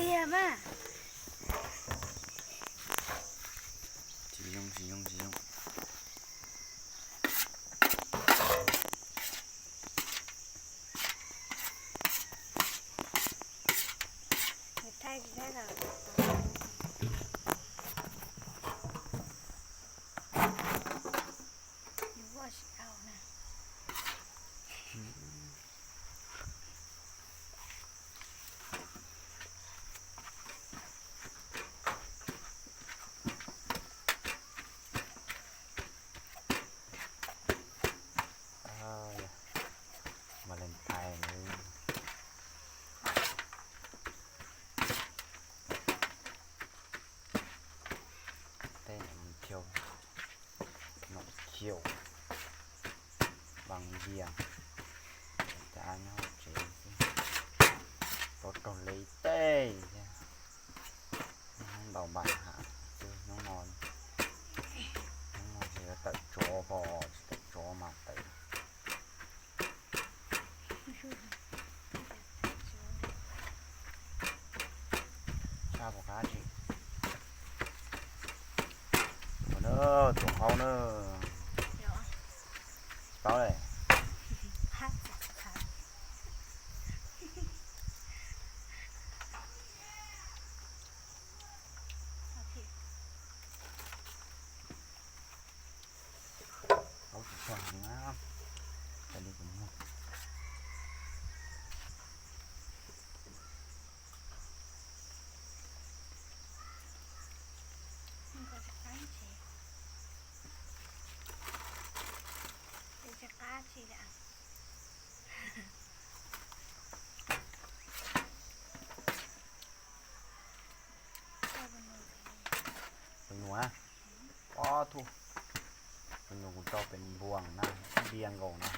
Tiag mas. Tsis zoo, tsis zoo, tsis zoo. Thaij tsis thaij los. Yus ua tsis tau na. Valentine, tej num thiau, num thiau, Vaj Vias, cas nyob hauv tsev xwb, tau raug li tej thiab. Hnub ntaus npam ham xwb hnub no, hnub no tsis tawm tsov pom, tsis tawm tsov mas tawm. Tshaj puas qab tsis? Ua na, tuam hau na. Tsis paub li. Paub tsis tshua heev na, cas li kuv muag. Tus nyuam, ob tug, tus nyuam kuv rau pem npuas na, npia nkaus na,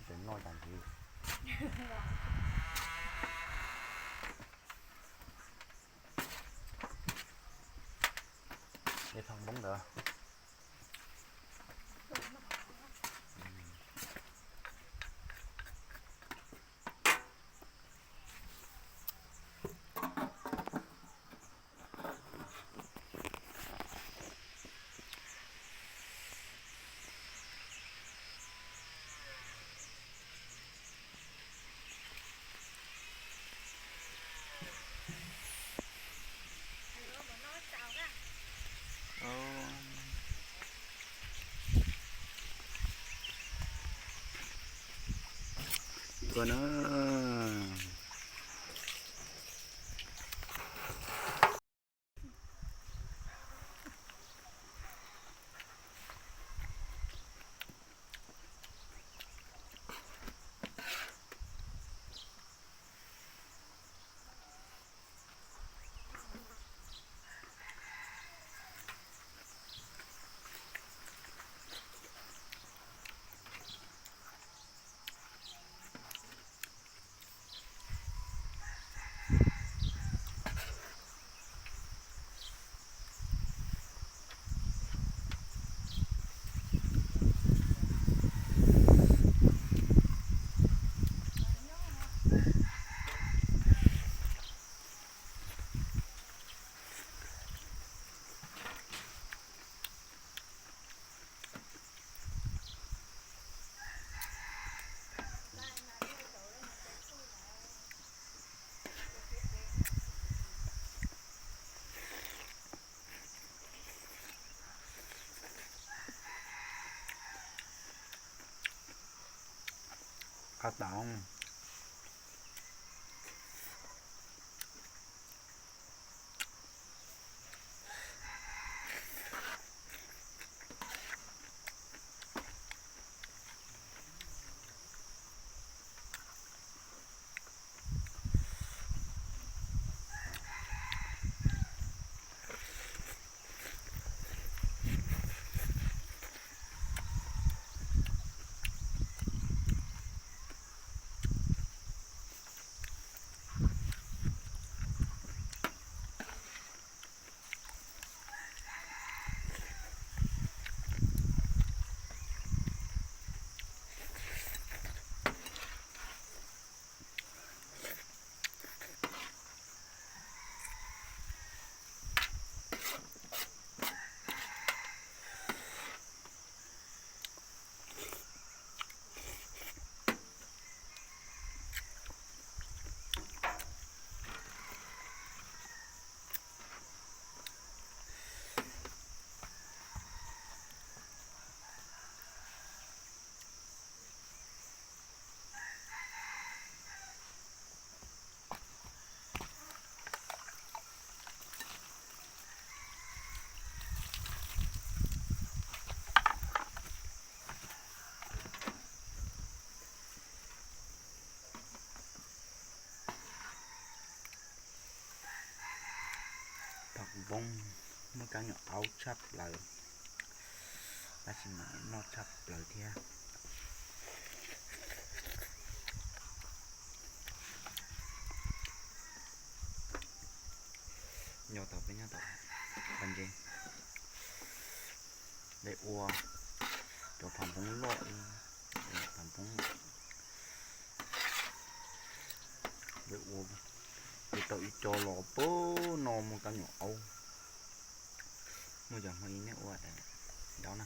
pem noj cas ntxiv. Ej, thaj npoob ntawd. Kua na. Qab tas. Poob, muaj kab nyuam aub tshaj plaws, tab sis mas noj tshaj plaws thiab. Nyob tau peb nyob tau, pab ntse, peb ua cov phav npoob loj, phav npoob, peb ua, peb tau ib co los pab no muaj kab nyuam aub, muaj cov hmo ib nej ua, dab na.